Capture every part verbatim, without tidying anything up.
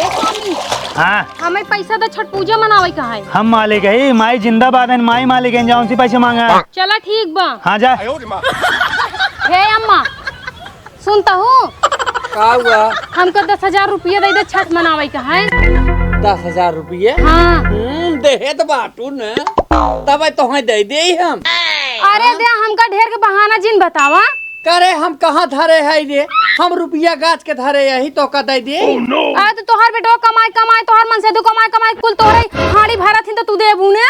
ए स्वामी, हाँ। हमें पैसा दे, छठ पूजा मनावे का है। हम मालिक है, माई जिंदाबाद है, माई मालिक है, जाओ उनसे पैसे मांगा। चला ठीक बा। हाँ जा। हे अम्मा, सुनता हूँ। का हुआ? हमको दस हजार रुपया दे दे, छठ मनावे का है। दस हजार रुपये? हाँ। हम्म, देहे तो बाटू न, तब तोहे दे दे हम। अरे दे, हमका ढेर के बहाना जिन बतावा। करे हम कहाँ धरे है रे? हम रुपया गाछ के धरे यही तो का दे दे। अरे तो तोहर बेटवा कमाई कमाई, तोहर मन से तू कमाई कमाई, कुल तोहरे हाड़ी भरत हिन तो तू देबू ने।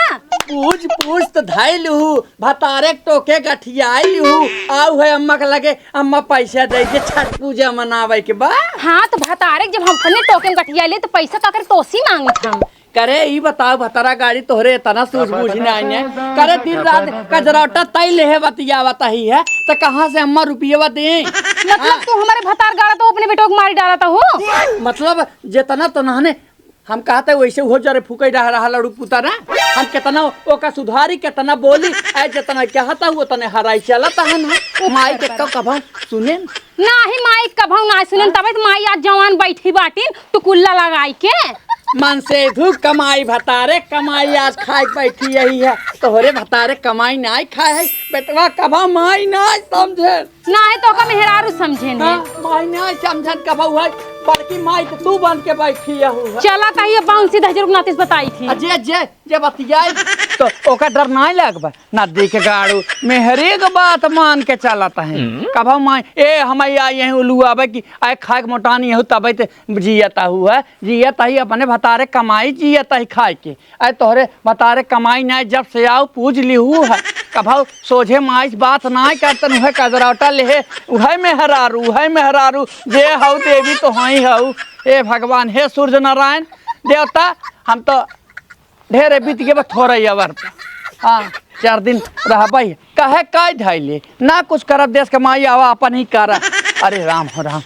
पूछ पूछ तो धाई लू, भतारे के टोके गठियाई लू। आऊ है अम्मा के लगे, अम्मा पैसा दे दे, छठ पूजा मनावे के बा। हाँ तो भतारे के जब हम अपने टोके में गठिया ले तो पैसा का करे तोसी मांगत हम। करे ई बताओ, भतारा गाड़ी तोहरे इतना सूझबूझ ही नहीं है। करे दिन रात कजरौटा तई लेहे बतियावत ही है, तो कहाँ से अम्मा रुपया दे? मतलब हाँ। तू हमारे भतार गाड़ा तो अपने बेटो को मारी डाला था हो? मतलब जितना तो नहने हम कहते वैसे हो जरे फूके रहा, रहा लड़ू पुता ना। हम कितना ओका सुधारी, कितना बोली, ऐ जितना कहता हुआ तने हराई चलता है ना। माई के कब कब हम सुने ना। नाही माई कभऊ ना सुने, तबे तो माई आज जवान बैठी बाटिन टुकुल्ला लगाई के। मन से धू कमाई भतारे, कमाई आज खाए के बैठी यही है। तोहरे भतारे कमाई नाई खाए है, बेटवा कभा माई नाई समझे। नाही तो का मेहरारू समझे ने। हाँ, माई नाई समझन कभऊ है, बड़की माई तो तू बन के बैठी यहू है। चला तही अब बाउन सीधा जरूर नातिस बताई थी। अजे, जे, जे बतियाई तो ओका डर नाई लगबा। नदी के गाड़ू मेहरी के बात मान के चलत है। हम्म। कभऊ माई, ए, हम आई, आई यहीं उलू आवे कि आए खाए के मोटानी यहू तबे ते जियत आहू है, जियत ही अपने भतारे कमाई जियत ही खाए के। आए तोहरे भतारे कमाई नाई जब से आऊ पूछ लिहू है। कभऊ सोझे माई से बात नाई करतन, उहे कजरौटा लेहे, उहे मेहरारू, उहे मेहरारू, जे हऊ देवी तो हई हऊ। ए भगवान, हे सूर्य नारायण देवता, हम तो ढेरे बीत गए बा थोड़ा ही अवर पे। हाँ, चार दिन रहबई। कहे काई धैले? ना कुछ करब देश के माई आवा अपन ही करा। अरे राम हो राम।